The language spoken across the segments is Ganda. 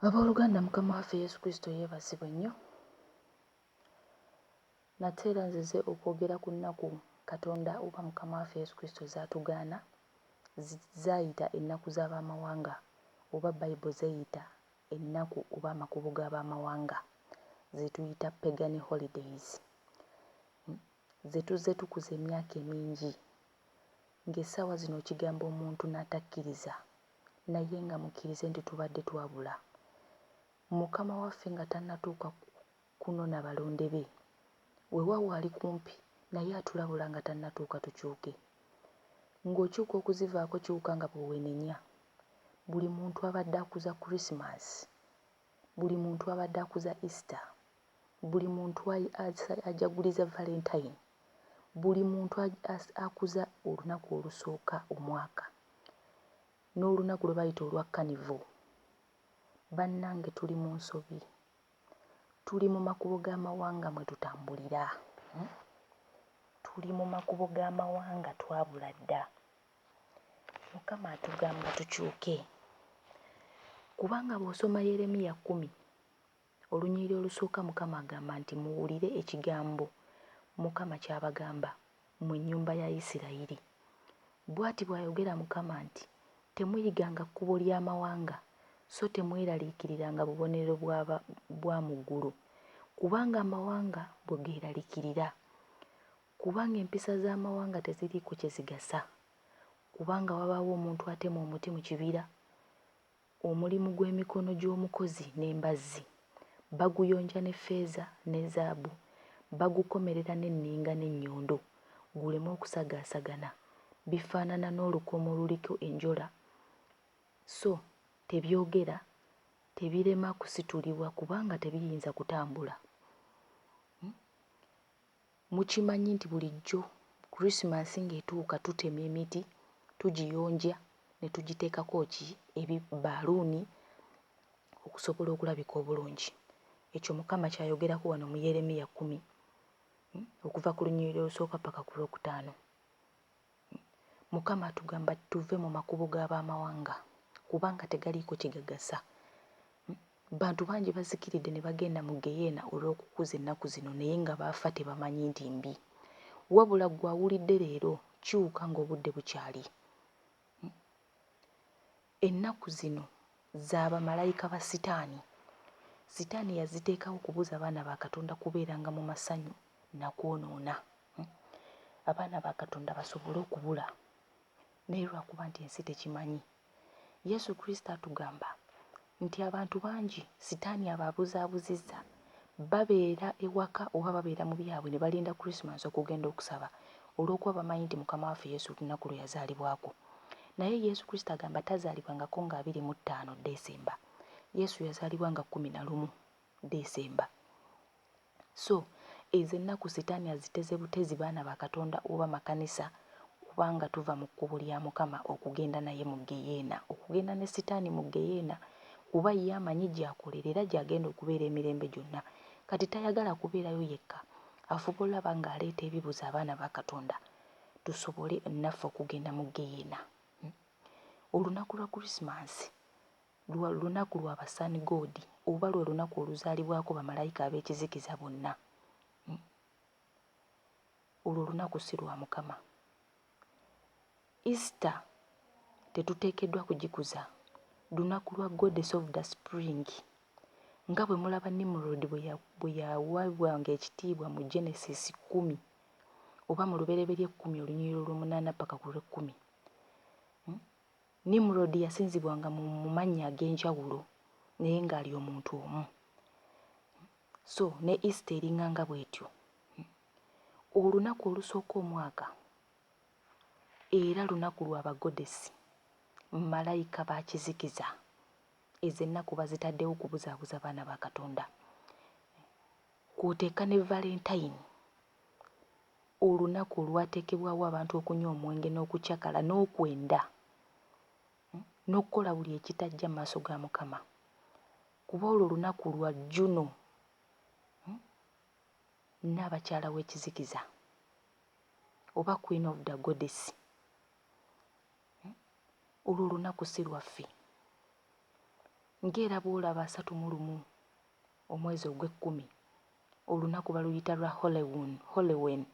Abooluganda Mukama waffe Yesu Kristo yeebazibwe nnyo. Nate era nzize okwogera ku nnaku Katonda oba Mukama waffe Yesu Kristo z'atugaana, z'ayita ennaku z'Abamawanga oba Bible z'eyita ennaku oba amakubo g'Abamawanga ze tuyita Pagan Holidays ze tuzze tukuza emyaka emingi ng'essaawa zino okigamba omuntu n'atakkiriza naye nga mukkirize nti tubadde twabula. Mukama waffe nga tannatuuka kunona balonde be, weewaawo ali kumpi naye atulabula nga tannatuuka tukyuke. Ng'okyuka okuzivaako kyuka nga bwe weenenya. Buli muntu abadde akuza Christmas, buli muntu abadde akuza Easter, buli muntu ajaguliza Valentine, buli muntu akuza olunaku olusooka omwaka n'olunaku lwe bayita olwa Carnival. Bannange tuli mu nsobi. Tuli mu makubo g'amawanga mwe tutambulira. Tuli mu makubo g'amawanga twabula dda. Mukama atugamba tukyuke. Kubanga bw'osoma Yeremiya 10 olunyiriri olusooka Mukama agamba nti muwulire ekigambo Mukama ky'abagamba, mmwe ennyumba ya Isirayiri. Bw'ati bw'ayogera Mukama nti, Temuyiganga kkubo lya mawanga, so temweraliikiriranga bubonero bwa mu ggulu, kubanga amawanga bwe geeraliikirira. Kubanga empisa z'amawanga teziriiko kye zigasa. Kubanga wabaawo omuntu atema omuti mu kibira, omulimu gw'emikono gy'omukozi n'embazzi. Baguyonja ne ffeeza ne zaabu, bagukomerera n'enninga n'ennyondo, guleme okusagaasagana. Bifaanana n'olukomo oluliko enjola, so tebyogera, tebirema kusitulibwa kubanga tebiyinza kutambula. Mukimanyi nti bulijjo Christmas ng'etuuka tutema emiti, tugiyonja ne tugiteekako ki? Ebi bbaluuni okusobola okulabika obulungi. Ekyo Mukama ky'ayogerako wano mu Yeremiya 10 okuva ku lunyiriri olusooka paka ku lwokutaano. Mukama atugamba tuve mu makubo g'abamawanga kubanga tegaliiko kye gagasa. Bantu bangi bazikiridde ne bagenda mu ggeyeena olw'okukuza ennaku zino naye nga baafa tebamanyi nti mbi. Wabula ggwe awulidde leero kyuka ng'obudde bukyali. Ennaku zino za bamalayika ba Sitaani. Sitaani yaziteekawo kubuza baana ba Katonda kubeeranga mu masanyu na kwonoona. Abaana ba Katonda basobole okubula. Naye lwakuba nti ensi tekimanyi. Yesu Kristo atugamba nti abantu bangi sitaani ababuzaabuzizza babeera ewaka oba babeera mu byabwe ne balinda Christmas okugenda okusaba olw'okuba bamanyi nti Mukama waffe Yesu lunaku lwe yazaalibwako. Naye Yesu Kristo agamba tazaalibwangako nga 25 December. Yesu yazaalibwa nga 11 December. So ezo ennaku sitaani aziteze butezi baana ba Katonda oba makanisa kubanga tuva mu kkubo lya Mukama okugenda naye mu ggeyeena, okugenda ne sitaani mu ggeyeena kuba ye amanyi gy'akolera era gy'agenda okubeera emirembe gyonna. Kati tayagala kubeerayo yekka, afuba olaba ng'aleeta ebibuza abaana ba Katonda tusobole naffe okugenda mu ggeyeena. Olunaku lwa Krisimansi Lwa lunaku lwa ba Sun God oba lwe lunaku oluzaalibwako bamalayika ab'ekizikiza bonna. Olwo olunaku si lwa Mukama. Easter tetuteekeddwa kugikuza. Lunaku lwa Goddess of the Spring. Nga bwe mulaba Nimrod bwe yaweebwanga ekitiibwa mu Genesis kkumi oba mu Lubereberye kkumi olunyiriri olw'omunaana paka ku lw'ekkumi. Nimrod yasinzibwanga mu mu mannya ag'enjawulo naye ng'ali omuntu omu. So ne Easter eringanga bw'etyo. Olunaku olusooka omwaka era lunaku lwa bagodesi, malayika ba kizikiza. Ezo ennaku bazitaddewo kubuzaabuza baana ba Katonda. Kw'oteeka ne Valentayini. Olunaku olwateekebwawo abantu okunywa omwenge n'okucakala n'okwenda, n'okukola buli ekitajja mu maaso ga Mukama. Kuba olwo lunaku lwa Juno, Nnaabakyala w'ekizikiza, oba Queen of the Goddess. Olwo olunaku si lwaffe. Ng'era bw'olaba 31 omwezi ogw'ekkumi, olunaku baluyita lwa Halloween.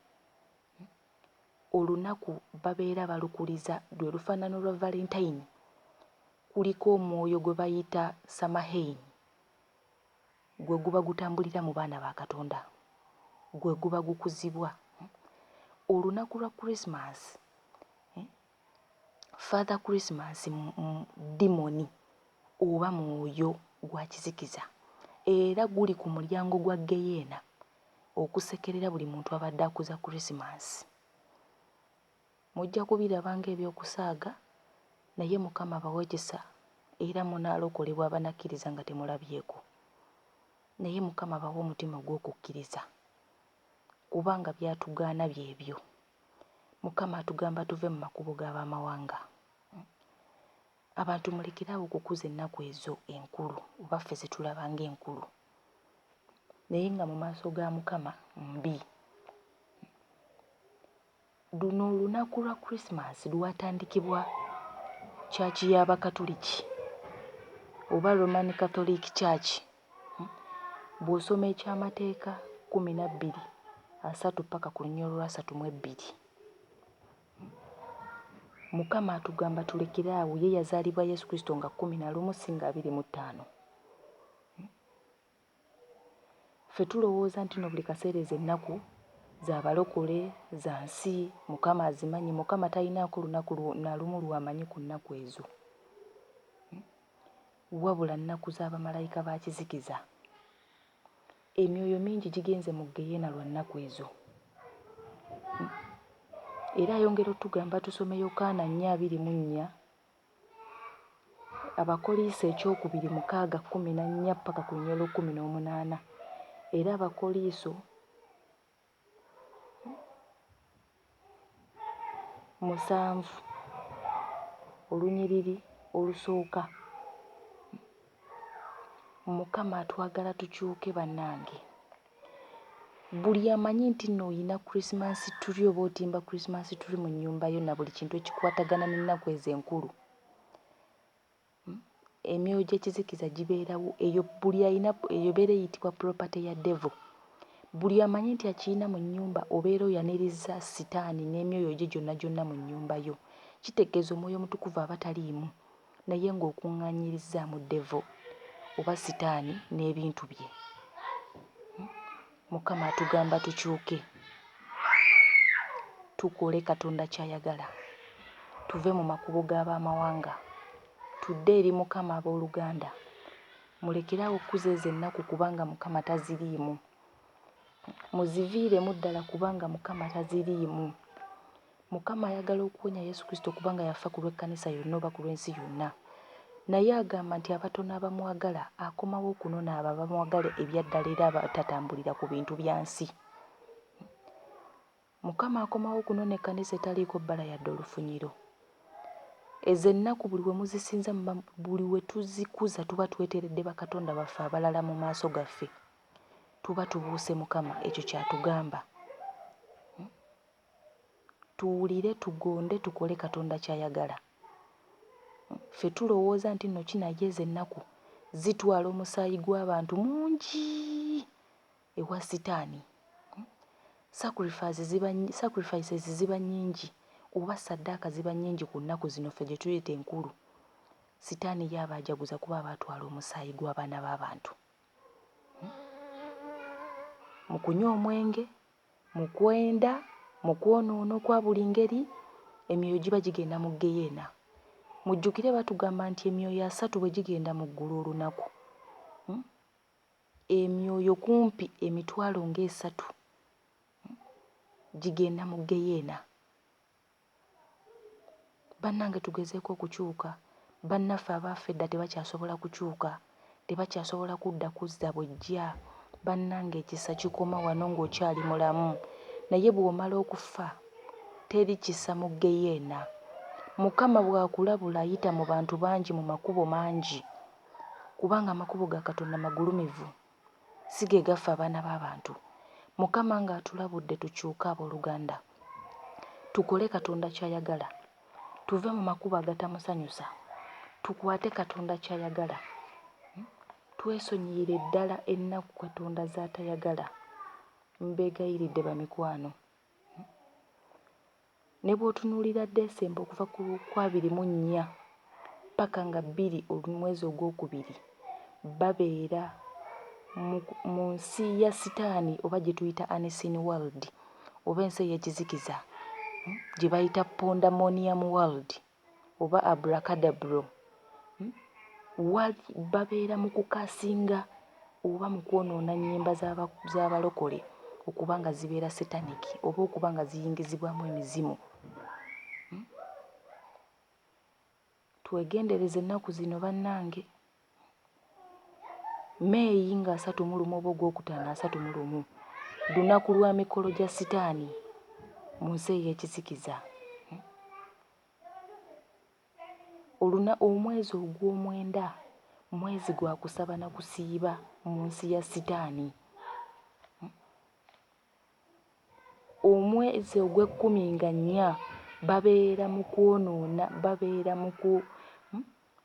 Olunaku babeera balukuliza lwe lufaanana olwa Valentine. Kuliko omwoyo gwe bayita Samhain, gwe guba gutambulira mu baana ba Katonda, gwe guba gukuzibwa. Olunaku lwa Christmas, Father Christmas dimoni oba mwoyo gwa kizikiza era guli ku mulyango gwa ggeyeena okusekerera buli muntu abadde akuza Christmas. Mujja kubiraba ng'ebyokusaaga naye Mukama abawe ekisa era munaalokolebwa abanakkiriza nga temulabyeko. Naye Mukama abawe omutima ogw'okukkiriza kubanga by'atugaana byebyo. Mukama atugamba tuve mu makubo g'abamawanga. Abantu mulekere awo okukuza ennaku ezo enkulu oba ffe ze tulaba ng'enkulu naye nga mu maaso ga Mukama mbi. Luno olunaku lwa Christmas lwatandikibwa church y'Abakatuliki oba Roman Catholic Church. Bw'osoma Ekyamateeka 12:30 ppaka ku lunyiriri lwa 32, Mukama atugamba tulekere awo ye yazaalibwa Yesu Kristo nga 11 si nga 25. Ffe tulowooza nti no buli kaseera ezo ennaku za balokole, za nsi, Mukama azimanyi. Mukama talinaako lunaku na lumu lw'amanyi ku nnaku ezo. Wabula nnaku za bamalayika ba kizikiza. Emyoyo mingi gigenze mu ggeyeena lwa nnaku ezo. Era ayongera otugamba tusome Yokaana 4:24, Abakoliiso ekyokubiri 6:14 ppaka ku lunyiriri lw'ekkumi n'omunaana. Era Abakoliiso 7 olunyiriri olusooka. Mukama atwagala tukyuke bannange. Buli amanyi nti nno olina Christmas tree oba otimba Christmas tree mu nnyumba yo na buli kintu ekikwatagana n'ennaku ezo enkulu, Emyoyo gy'ekizikiza gibeerawo eyo buli alina eyo ebeera eyitibwa property ya devil. Buli amanyi nti akirina mu nnyumba obeera oyanirizza sitaani n'emyoyo gye gyonna gyonna mu nnyumba yo. Kitegeeza omwoyo omutukuvu aba taliimu naye ng'okuŋŋaanyirizzaamu devil oba sitaani n'ebintu bye. Mukama atugamba tukyuke tukole Katonda ky'ayagala, tuve mu makubo g'ab'amawanga tudde eri Mukama. Abooluganda, mulekere awo okukuza ezo ennaku kubanga Mukama taziriimu. Muziviiremu ddala kubanga Mukama taziriimu. Mukama ayagala okuwonya Yesu Kristo kubanga yafa ku lw'ekkanisa yonna oba ku lw'ensi yonna. Naye agamba nti abatono abamwagala akomawo okunona abo abamwagala ebyaddala era abatatambulira ku bintu bya nsi. Mukama akomawo okunona ekkanisa etaliiko bbala yadde olufunyiro. Ezo ennaku buli we muzisinza muba buli we tuzikuza tuba tweteeredde bakatonda baffe abalala mu maaso gaffe. Tuba tubuuse Mukama ekyo ky'atugamba. Tuwulire, tugonde, tukole Katonda ky'ayagala. Ffe tulowooza nti nno kinaye ezo ennaku zitwala omusaayi gw'abantu mungi ewa sitaani. Sacrifices ziba, sacrifices ziba nnyingi oba ssaddaaka ziba nnyingi ku nnaku zino ffe gye tuyita enkulu. Sitaani ye aba ajaguza kuba aba atwala omusaayi gw'abaana b'abantu. Mu kunywa omwenge, mu kwenda, mu kwonoona okwa buli ngeri, emyoyo giba gigenda mu ggeyeena. Mujjukire batugamba nti emyoyo asatu bwe gigenda mu ggulu olunaku, emyoyo kumpi emitwalo ng'esatu gigenda mu ggeyeena. Bannange tugezeeko okukyuka. Bannaffe abaafa edda tebakyasobola kukyuka, tebakyasobola kudda kuzza buggya. Bannange ekisa kikoma wano ng'okyali mulamu, naye bw'omala okufa teri kisa mu ggeyeena. Mukama bw'akulabula ayita mu bantu bangi mu makubo mangi kubanga amakubo ga Katonda magulumivu. Si ge gaffe abaana b'abantu. Mukama nga atulabudde tukyuke aboluganda. Tukole Katonda ky'ayagala. Tuve mu makubo agatamusanyusa. Tukwate Katonda ky'ayagala. Twesonyiyire ddala ennaku Katonda z'atayagala. Mbeegayiridde bamikwano. Ne bw'otunuulira December okuva ku 24 paka nga 2 omwezi ogwokubiri babeera mu nsi ya sitaani oba gye tuyita unseen world oba ensi ey'ekizikiza gye bayita Pondamonium world oba abracadabra. Wali babeera mu kukasinga oba mu kwonoona nnyimba z'abalokole okuba nga zibeera satanic oba okuba nga ziyingizibwamu emizimu. Twegendereze ennaku zino bannange. May nga 31 oba ogwokutaano 31 lunaku lwa mikolo gya sitaani mu nsi ey'ekizikiza. Omwezi ogw'omwenda mwezi gwa kusaba na kusiiba mu nsi ya sitaani. Omwezi ogw'ekkumi nga 4 babeera mu kwonoona, babeera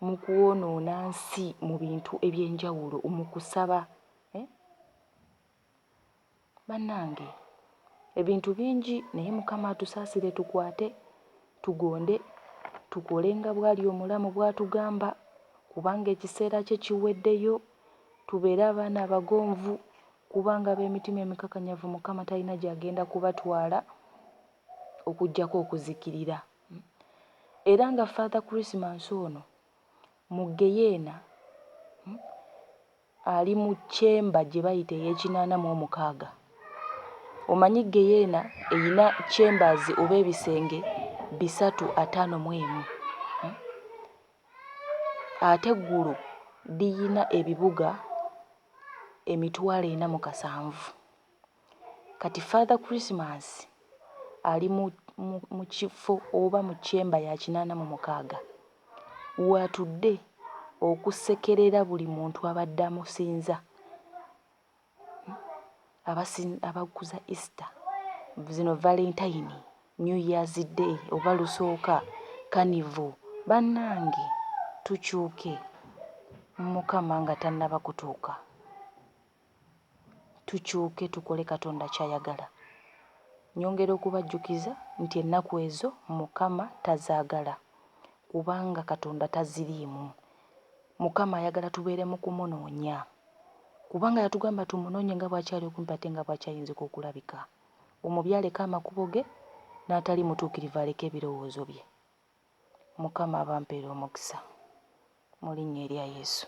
mu kwonoona nsi mu bintu eby'enjawulo mu kusaba. Bannange ebintu bingi naye Mukama atusaasire tukwate, tugonde, tukole nga bw'ali omulamu bw'atugamba kubanga ekiseera kye kiweddeyo, tubeere abaana abagonvu kubanga ab'emitima emikakanyavu Mukama talina gy'agenda kubatwala okuggyako okuzikirira. Era nga Father Christmas ono mu ggeyeena ali mu chamber gye bayita ey'e-86. Omanyi ggeyeena eyina chambers oba ebisenge 351. Ate eggulu liyina ebibuga 407,000. Kati Father Christmas ali mu kifo oba mu chamber ya 86 w'atudde okusekerera buli muntu abadde amusinza. Abakuza Easter, zino Valentine, New Year's Day oba lusooka, Carnival. Bannange tukyuke Mukama nga tannaba kutuuka. Tukyuke tukole Katonda ky'ayagala. Nnyongera okubajjukiza nti ennaku ezo Mukama tazaagala kubanga Katonda taziriimu. Mukama ayagala tubeere mu kumunoonya kubanga yatugamba tumunoonye nga bw'akyali okumpi ate nga bw'akyayinzika okulabika. Omubi aleke amakubo ge n'atali mutuukirivu aleke ebirowoozo bye. Mukama abampeere omukisa mu linnya erya Yesu.